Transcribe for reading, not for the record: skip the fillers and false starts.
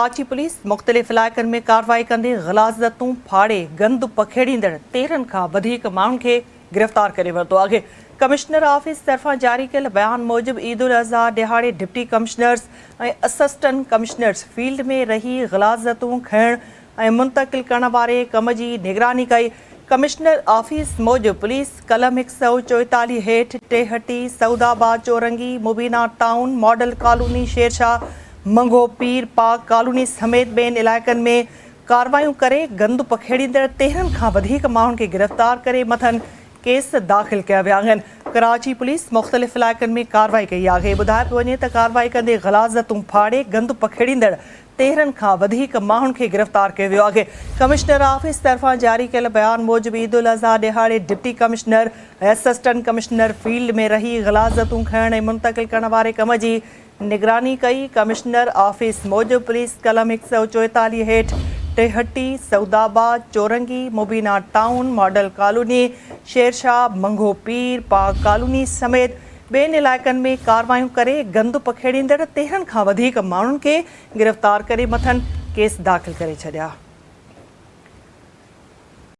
Karachi police مختلف علائقن ۾ ڪارروائي ڪندي غلاظتون ڦاڙي گند پکيڙيندڙ 13 کان وڌيڪ ماڻهن کي گرفتار ڪري ورتو آهي. ڪمشنر آفيس طرفان جاري ڪيل بيان موجب عيد الاضحيٰ ڏهاڙي deputy commissioners ۽ assistant commissioners field ۾ رهي غلاظتون کڻڻ ۽ منتقل ڪرڻ واري ڪم جي نگراني ڪئي. ڪمشنر آفيس موجب پوليس قلم 144 هيٺ Tehati, Saudabad Chowrangi, Mubina town, model colony Shershah, Mangho Pir, Pak colony سميت ٻين علائقن ۾ ڪارروايون ڪري گند پکيڙيندڙ 13 کان وڌيڪ ماڻهن کي گرفتار ڪري مٿن ڪيس داخل ڪيا ويا آهن. ڪراچي پوليس مختلف علائقن ۾ ڪارروائي ڪئي آهي. ٻڌايو پيو وڃي ته ڪارروائي ڪندي غلاظتون ڦاڙي گند پکيڙيندڙ 13 کان وڌيڪ ماڻهن کي گرفتار ڪيو ويو آهي. ڪمشنر آفيس طرفان جاري ڪيل بيان موجب عيد الاضحيٰ ڏهاڙي deputy commissioner ۽ assistant commissioner field ۾ رهي غلاظتون کڻڻ ۽ منتقل ڪرڻ واري ڪم جي نگراني ڪئي. ڪمشنر آفيس موجب پوليس قلم 144 هيٺ Tehati, Saudabad, Chowrangi, Mubina town, model colony, Shershah, Mangho Pir, Pak colony سميت ٻين علائقن ۾ ڪارروايون ڪري گند پکيڙيندڙ 13 کان وڌيڪ ماڻهن کي گرفتار ڪري مٿن ڪيس داخل ڪري ڇڏيا.